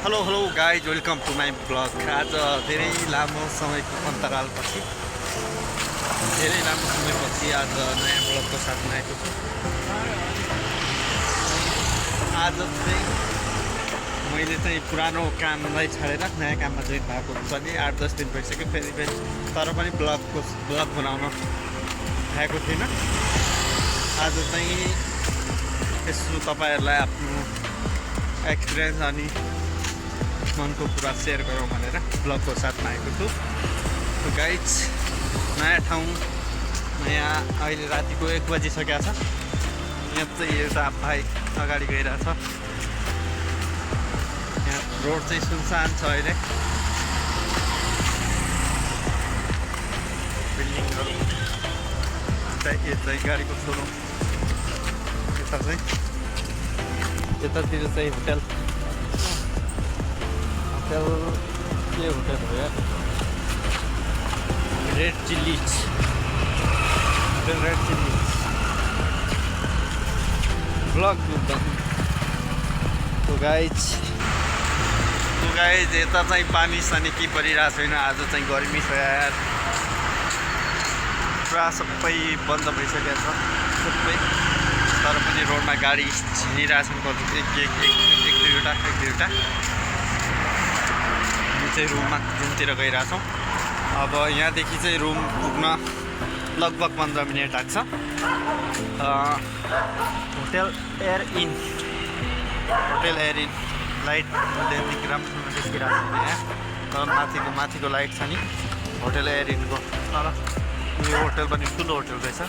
Hello hello guys, welcome to my blog. आज धेरै लामो समयको अन्तरालपछि आज नयाँ ब्लगको साथमा आएको छु। आज चाहिँ मैले चाहिँ पुरानो कामलाई छाडेर नयाँ काममा जोइन भएको पनि 8-10 दिन भइसक्यो। फेरि तर पनि ब्लग बनाउन पाएको थिइनँ। आज चाहिँ यसो तपाईँहरूलाई आफ्नो एक्सपिरियन्स अनि मनको कुरा सेयर गरौँ भनेर ब्लगको साथमा आएको छु। गाइज, नयाँ ठाउँ, नयाँ अहिले रातिको 1 बजिसकेको छ। यहाँ चाहिँ एउटा भाइ अगाडि गइरहेछ। यहाँ रोड चाहिँ सुनसान छ अहिले। बिल्डिङहरू यो चाहिँ गाडीको सोरुम। यतातिर चाहिँ होटल के होटल हो यार, रेड चिल्लीज ब्लग। तो गाइज यता चाहिँ पानी सानी के परिरहेको छैन। आज चाहिँ गर्मी छ यार, पुरा सबै बन्द भइसकेको छ सबै। तर पनि रोडमा गाडी हिँडिरहेछन् कति एक दुईवटा। चाहिँ रुमतिर गइरहेछौँ। अब यहाँदेखि चाहिँ रुम पुग्न लगभग 15 मिनट लाग्छ। होटल एयर इन लाइट राम्रोसँग देखिरहेको छैन यहाँ, तर माथिको लाइट छ नि होटल एयर इनको। तर यो होटल पनि ठुलो होटल रहेछ।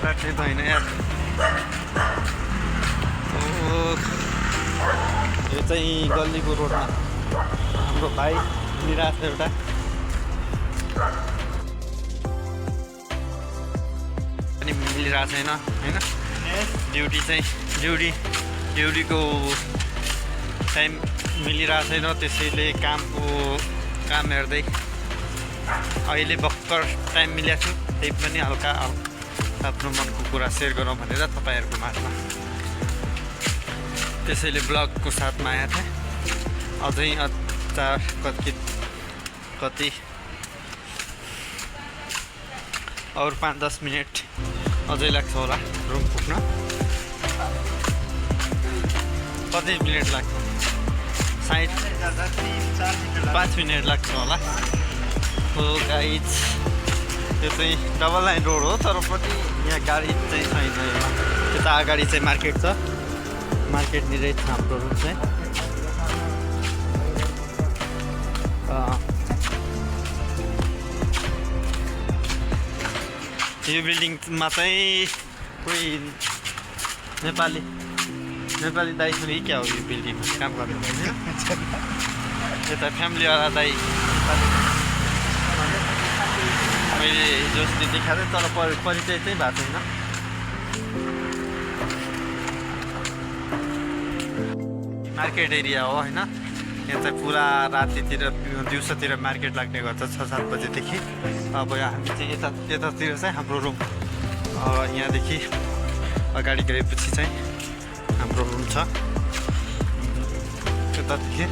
काट्ने त होइन यार। यो चाहिँ गल्लीको रोडमा हाम्रो भाइ निराश एउटा पनि मिलिरहेको छैन होइन। ड्युटीको टाइम मिलिरहेको छैन, त्यसैले काम हेर्दै अहिले भर्खर टाइम मिलेको छु। त्यही पनि हल्का आफ्नो मनको कुरा सेयर गरौँ भनेर तपाईँहरूको माझमा, त्यसैले ब्लगको साथमा आएको थिएँ। अझै कति अरू 5-10 मिनट अझै लाग्छ होला रुम पुग्न। कति मिनट लाग्छ? सायद 5 मिनट लाग्छ होला। हो गाइज, यो चाहिँ डबल लाइन रोड हो, तर पनि यहाँ गाडी चाहिँ छैन। त्यता अगाडि चाहिँ मार्केट छ, मार्केटनिरै छ हाम्रो रुम चाहिँ। यो बिल्डिङमा चाहिँ कोही नेपाली दाइ छ कि क्या हो यो बिल्डिङमा काम गर्नु? यता फ्यामिलीवाला दाइ मैले हिजो अस्ति देखाएको थिएँ, तर परिचय चाहिँ भएको छैन। मार्केट एरिया हो होइन। यहाँ चाहिँ पुरा रातितिर दिउँसोतिर मार्केट लाग्ने गर्छ 6-7 बजेदेखि। अब हामी चाहिँ यतातिर चाहिँ हाम्रो रुम, यहाँदेखि अगाडि गएपछि चाहिँ हाम्रो रुम छ। यतादेखि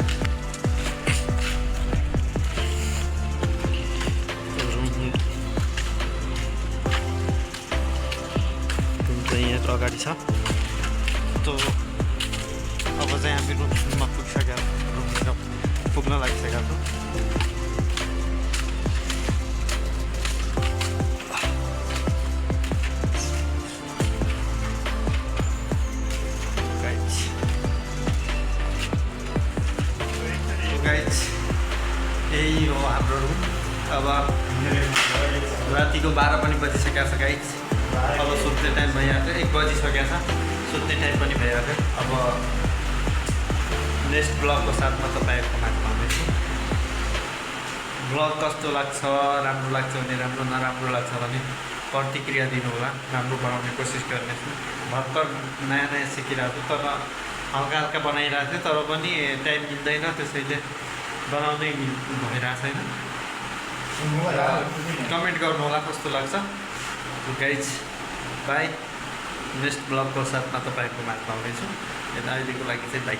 यहाँ अगाडि छ। तो अब चाहिँ हामी रुममा पुग्न लागिसकेका छौँ। गाइज यही हो हाम्रो रुम। अब रातिको 12 पनि बजिसकेको छ गाइज। अब सुत्ने टाइम भइहाल्यो, 1 बजिसकेको छ, सुत्ने टाइम पनि भइहाल्यो। अब नेक्स्ट ब्लगको साथमा तपाईँहरूको माझमा आउँदैछु। ब्लग कस्तो लाग्छ, राम्रो लाग्छ भने राम्रो, नराम्रो लाग्छ भने प्रतिक्रिया दिनु होला। राम्रो बनाउने कोसिस गर्नेछु। भर्खर नयाँ सिकिरहेको छु, तर हल्का बनाइरहेको थिएँ, तर पनि टाइम मिल्दैन, त्यसैले बनाउनै भइरहेको छैन। कमेन्ट गर्नु होला कस्तो लाग्छ गाइज बाई नेक्स्ट ब्लगको साथमा तपाईँको माझमा आउनेछु यता अहिलेको लागि चाहिँ बाई